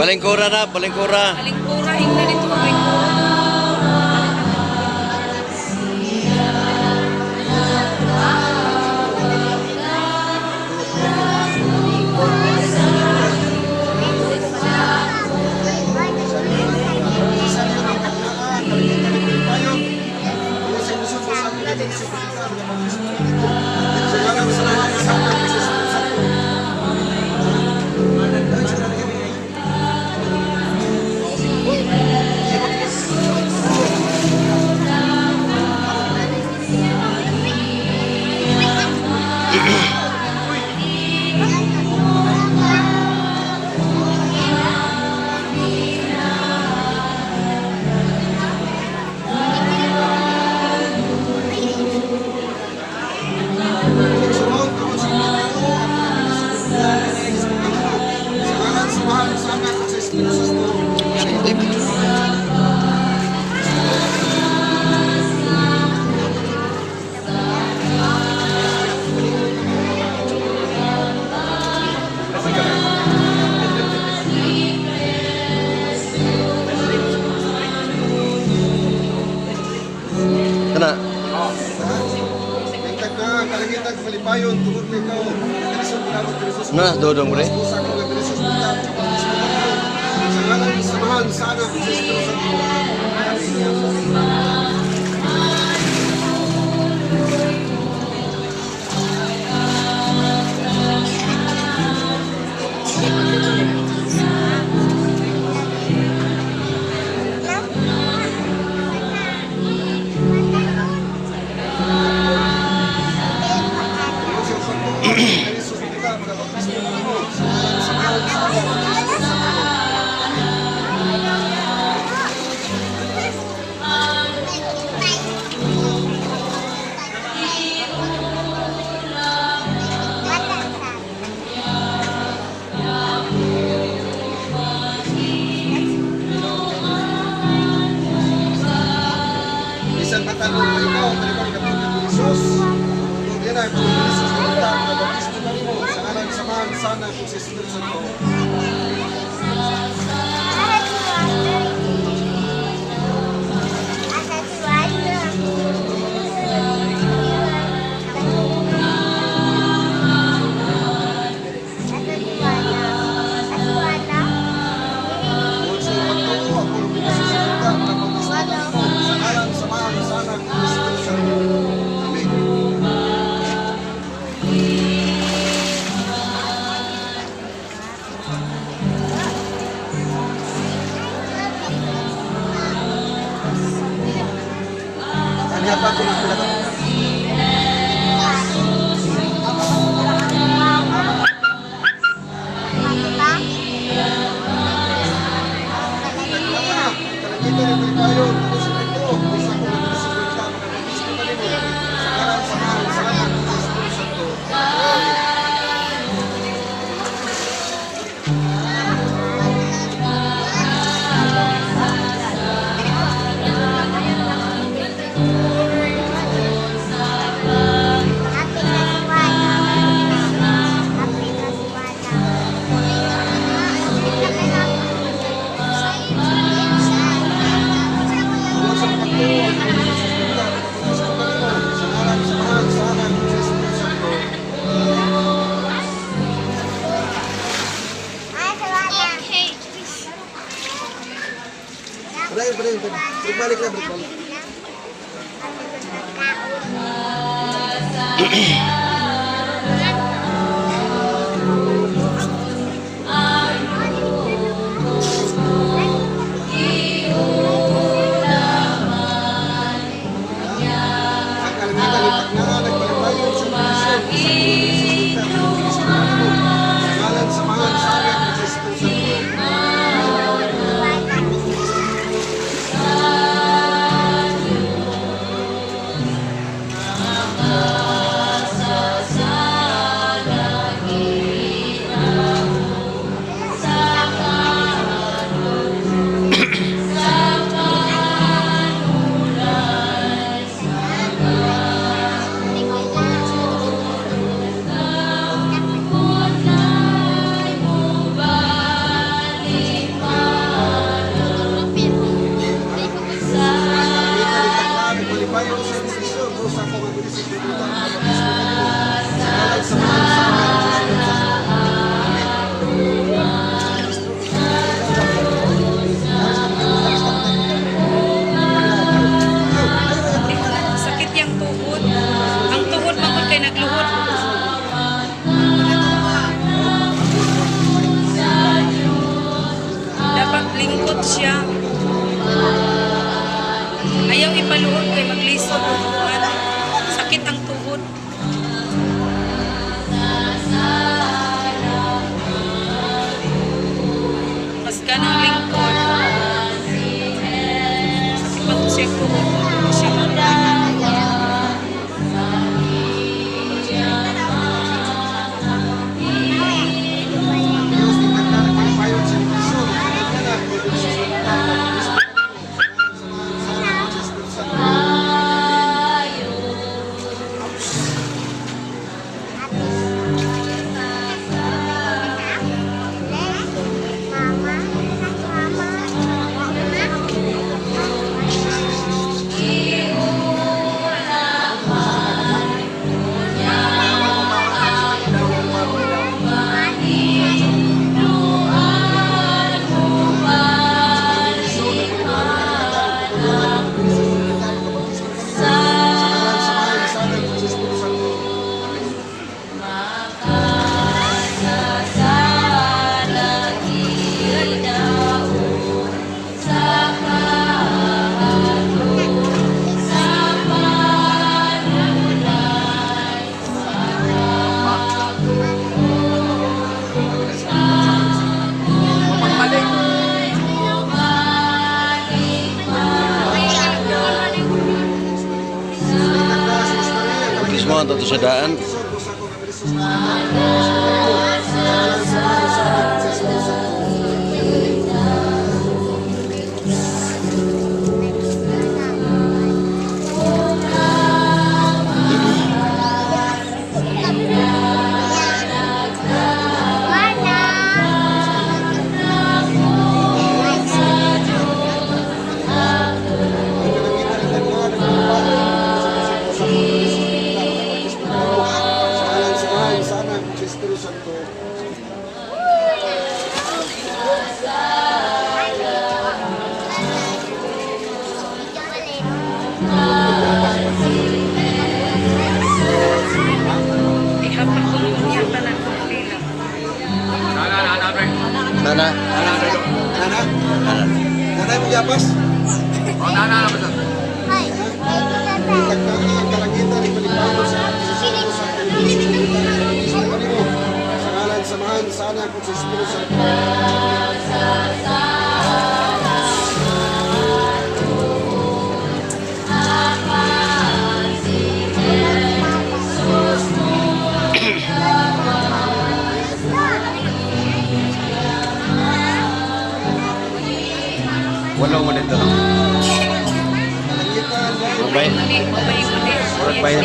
Palingkura na, palingkura. Palingkura, hingna dito palingkura. Kana. Na, dodong pre. Bisan katanong pa ikaw, talibang katulad ni Jesus. Kung yan ay kung Jesus na kita, nabaptismo na nimo sa ngalan sa Amahan, sa Anak, ug sa Espiritu Santo. Kung sa pagtuo, ako ni Jesus na kita, nabaptismo na nimo sa ngalan sa Amahan, sa Anak, ug sa Espiritu Santo. Amen. Kanya pa kung ang Kalangita ni tayo, tungkol sa pagtuo, isa ko na sa kita, nabaptismo na nimo sa ngalan sa Amahan, sa Anak, ug sa Espiritu Santo. Amen. Tungkol sa pagtuo, Jesus kita, nabaptismo na nimo sa ngalan sa Amahan, sa Anak, ug sa Espiritu Santo. Padayon, padayon, padayon. Balik na, balik balik. Ang kalangitan ni Pagna, nagpalipayon sa Komisyon, sa Komisyon kita, nabaptismo na nimo sa ngalan sa Amahan, sa Anak, ug sa Espiritu Santo. maluhod kay maglisod og kuan. Sakit ang tuhod. Mas ganang lingkod. Sakit pa to siya tuhod. Hindi siya Diyos, tingnan na nagpalipayon sa Kristo. Tingnan na, Kristo sa Kristo. Sa ngalan sa Amahan, sa Espiritu Santo. Sa Kismo ang sa daan. Espiritu Santo. Ihapon ko niya tanan ko pila. Nana. Nana? Nana. Nanay mo yapas? Itagtanga ang kalangitan, ipalipayon sa sa ngalan sa Amahan, sa Anak, at sa Espiritu Santo. Wala mo dito lang. Kalangitan, Mabay. Muli, mabay muli. Murag bay,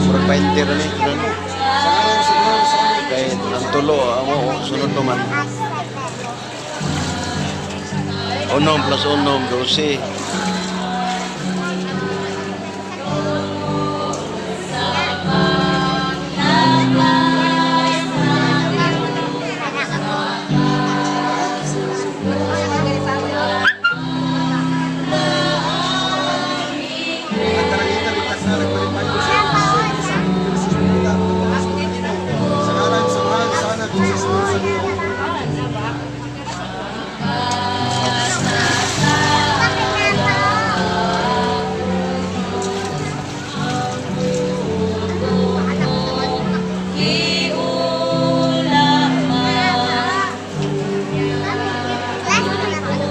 murag 20 ra ni. sa ngalan sa Amahan, sa Anak, Kay ang tulo amo sunod pa man. Unom plus unom, 12. Ang kalangitan, itagtanga, nagpalipayon sa Kristo, sa Kristo, sa ngalan sa Amahan, sa Anak, at sa Espiritu Santo. Kalangitan, nagpalipayon sa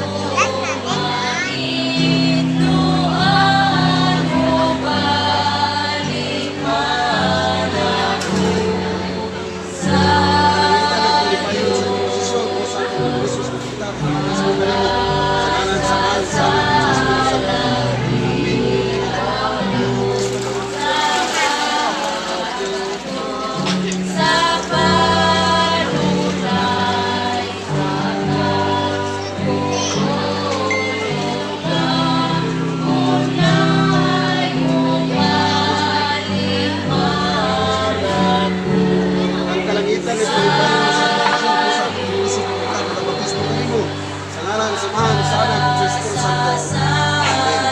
Kristo, sa Kristo, sa Kristo, sa ngalan sa Amahan, sa Anak, at sa Espiritu Santo. Amen. Ang kalangitan ay palipayon sa Kristo, sa Kristo, sa bautismo kanimo. Sa ngalan sa Amahan, sa Anak, at sa Espiritu Santo. Amen.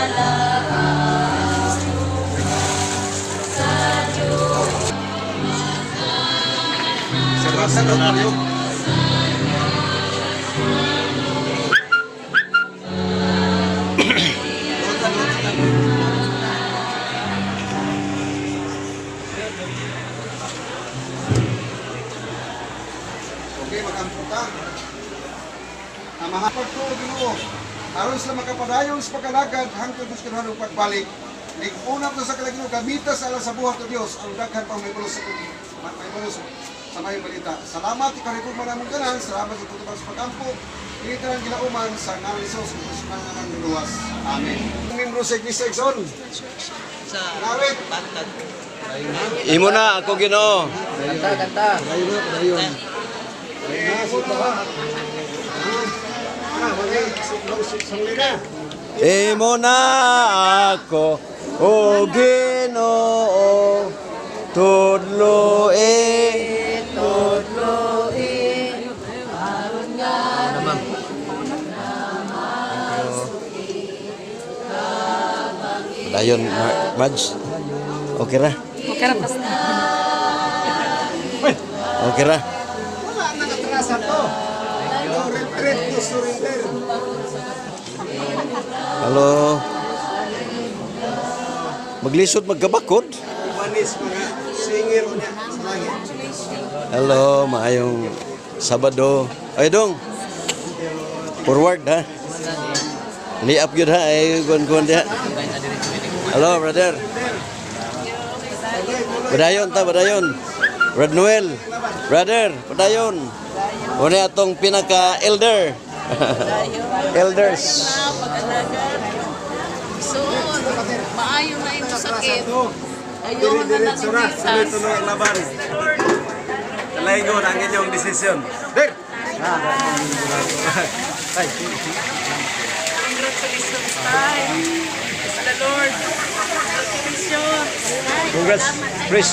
Sa rasa ng Mario. Lotan, lotan. Okay, magampo ta. Amahan pagtuo, Ginoo. Aron sila makapadayon sa pagkalagad hangtod sa kanang pagbalik. Lig-unap na sa kalagino gamita sa alang sa buhat o Dios ang daghan pang may bulos sa may bulos sa may balita. Salamat ikarigugma namong tanan, salamat sa tutubang sa pagampo. Dili tanang gilauman sa ngalan ni Jesus Kristo nga nang luluwas. Amen. Membro sa Iglesia Exxon. Nawit. Imo na ako, Ginoo. Kanta, kanta. Dayon na, dayon. Imo na ako, o Ginoo, tudloe. Dayon, Mads. Okay ra. Okay ra, Pastor. Okay ra. Wala nang atrasan to. No retreat, no surrender. Hello. Maglisod magkabakod. Iwanis mga singer niya sa langit. Hello, maayong Sabado. Ay dong. Forward ha. Liap yun ha, ay kuan-kuan diha. Hello, brother. Padayon ta, padayon. Brad Noel. Brother, padayon. Una atong pinaka-elder. Elders. So, maayo na imong sakit. Ayaw na lang ni Jesus. ang laban. Kalaygon ang inyong desisyon. Congratulations, Tay. Praise the Lord. Congratulations. Congrats, Chris.